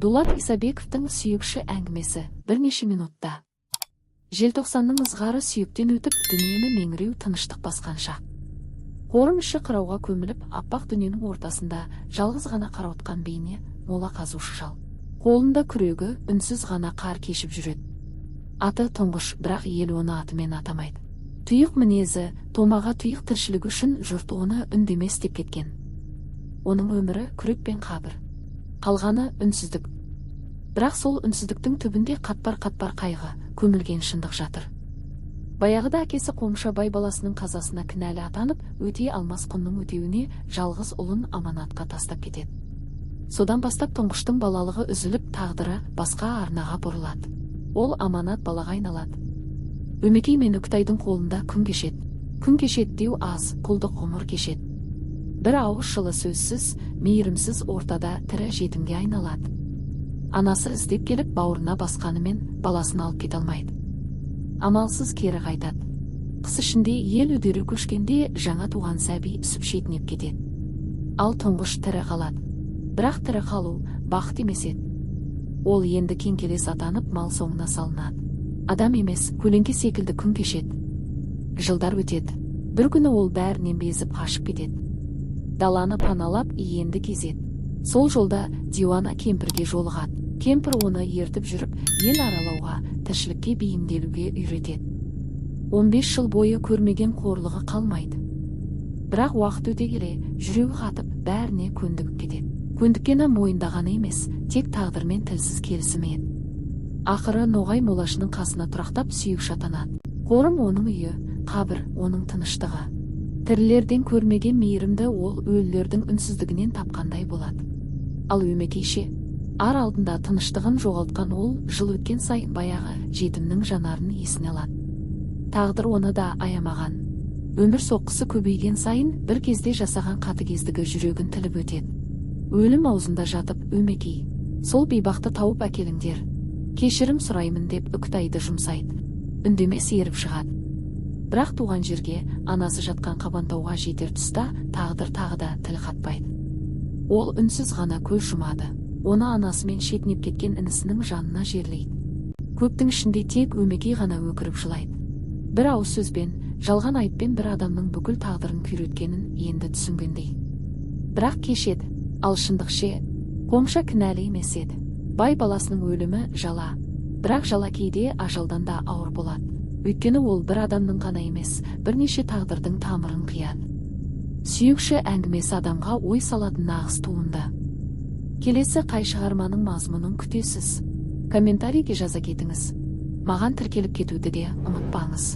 Дулат Исабековтің «Сүйекші» әңгімесі бірнеше минутта. Желтоқсанның ызғары сүйектен өтіп, дүниені меңіреу тыныштық басқан шақ. Қорым іші қырауға көміліп, аппақ дүниенің ортасында жалғыз ғана қарауытқан бейне — мола қазушы шал. Қолында күрегі, үнсіз ғана қар кешіп жүреді. Аты Тұңғыш, бірақ ел оны атымен атамайды. Тұйық мінезі, томаға тұйық тіршілігі үшін жұрт оны Үндемес деп кеткен. Оның өмірі — күрек пен қабір. Қалғаны — үнсіздік. Бірақ сол үнсіздіктің түбінде қатпар-қатпар қайғы, көмілген шындық жатыр. Баяғыда әкесі Қомша бай баласының қазасына кінәлі атанып, өтей алмас құнның өтеуіне жалғыз ұлын аманатқа тастап кетеді. Содан бастап Тұңғыштың балалығы үзіліп, тағдыры басқа арнаға бұрылады. Ол аманат балаға айналады. Өмекей мен Үкітайдың қолында күн кешеді. Күн кешеді деу аз, құлдық ғұмыр кешеді. Бір ауыз жылы сөзсіз, мейірімсіз ортада тірі жетімге айналады. Анасы іздеп келіп, бауырына басқанымен, баласын алып кете алмайды. Амалсыз кері қайтады. Қыс ішінде ел үдере көшкенде жаңа туған сәби үсіп шетінеп кетеді. Ал Тұңғыш тірі қалады. Бірақ тірі қалу бақыт емес еді. Ол енді кеңкелес атанып, мал соңына салынады. Адам емес, көлеңке секілді күн кешеді. Жылдар өтеді. Бір күні ол бәрінен безіп, қашып кетеді. Даланы паналап, енді кезеді. Сол жолда диуана кемпірге жолығады. Кемпір оны ертіп жүріп, ел аралауға, тіршілікке бейімделуге үйретеді. 15 жыл бойы көрмеген қорлығы қалмайды. Бірақ уақыт өте келе жүрегі қатып, бәріне көндігіп кетеді. Көндіккені мойындағаны емес, тек тағдырмен тілсіз келісімі еді. Ақыры ноғай молашының қасына тұрақтап, сүйекші атанады. Қорым — оның үйі, қабір — оның тыныштығы. Тірілерден көрмеген мейірімді ол өлілердің үнсіздігінен тапқандай болады. Ал Өмекей ше? Ар алдында тыныштығын жоғалтқан ол жыл өткен сайын баяғы жетімнің жанарын есіне алады. Тағдыр оны да аямаған. Өмір соққысы көбейген сайын бір кезде жасаған қатыгездігі жүрегін тіліп өтеді. Өлім аузында жатып Өмекей: «Сол бейбақты тауып әкеліңдер, кешірім сұраймын», — деп Үкітайды жұмсайды. Үндемес еріп шығады. Бірақ туған жерге, анасы жатқан Қабантауға жетер тұста тағдыр тағы да тіл қатпайды. Ол үнсіз ғана көз жұмады. Оны анасымен шетінеп кеткен інісінің жанына жерлейді. Көптің ішінде тек Өмекей ғана өкіріп жылайды. Бір ауыз сөзбен, жалған айыппен бір адамның бүкіл тағдырын күйреткенін енді түсінгендей. Бірақ кеш еді. Ал шындық ше? Қомша кінәлі емес еді. Бай баласының өлімі — жала. Бірақ жала кейде ажалдан да ауыр болады, өйткені ол бір адамның ғана емес, бірнеше тағдырдың тамырын қияды. «Сүйекші» әңгімесі адамға ой салатын нағыз туынды. Келесі қай шығарманың мазмұнын күтесіз? Комментарийге жаза кетіңіз. Маған тіркеліп кетуді де ұмытпаңыз.